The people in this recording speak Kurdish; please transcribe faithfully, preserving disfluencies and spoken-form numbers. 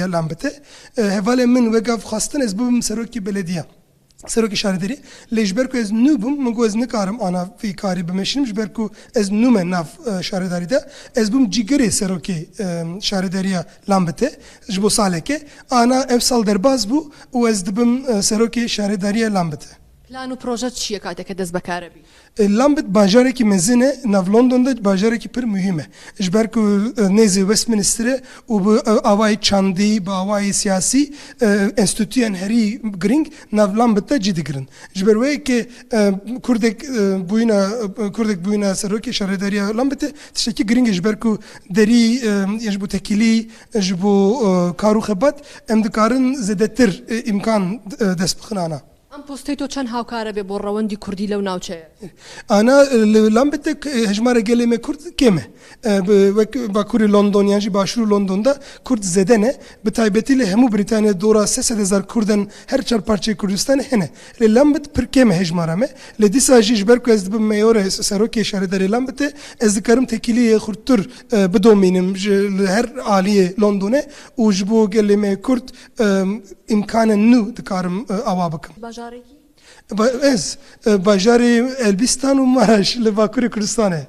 Lambitê. E, hevalê min wek gav xwestin ez bibim serokê belediye. Serokê şaredariyê. Lê ji ber ku ez nû bûm, min got ez nikarim ana vî karî bimeşînim, ji ber ku ez nû me nav, e, şaredarî de. Ez bûm cîgirê serokê, e, şaredariya Lambitê ji bo salekê. Ana ev sal derbas bû û ez dibim, e, serokê şaredariya Lambitê. Plan û proje çi ye kateke dest be kare bî? E, Lambit bajarekî mezin e, nav London de bajarekî pir muhîm e. Ji ber ku, e, nêzê Westminster e û bi, e, awayî çandî, bi awayî siyasî, e, enstîtuyan herî girîng nav Lambit de cî digirin. Ji ber wê yekê, e, Kurdek, e, bûyîna, e, Kurdek bûyîna serokê şaredariya Lambitê tiştekî girîng e, ji ber ku derî, e, ji bo tekîlî, ji bo, e, kar û xebat em dikarin zêdetir, e, îmkan, e, dest bixin ana. Em postê to çend hawkare bê bo rewendî kurdî lew navçeye? Ana, e, li Lambitê, e, hejmara gelê me kurd kêm e. E, bi, wek Bakurê London yan jî Başûrê London de kurd zêde ne. Bi taybetî li hemû Brîtanya dora sê sed hezar kurd in her çar parçeyê Kurdistanê hene. Lê Lambit pir kêm e hejmara me. Lê dîsa jî ji ber ku ez dibim meyore serokê şaredarê Lambitê, ez dikarim tekîliyê xurttir, e, bidomînim ji, li her aliyê Londonê û ji bo gelê me kurd, e, îmkanên nû dikarim, e, awa bikim. Bajarekî? Ba-, ez, e, bajarê Elbîstan û Maraş li Bakurê Kurdistanê.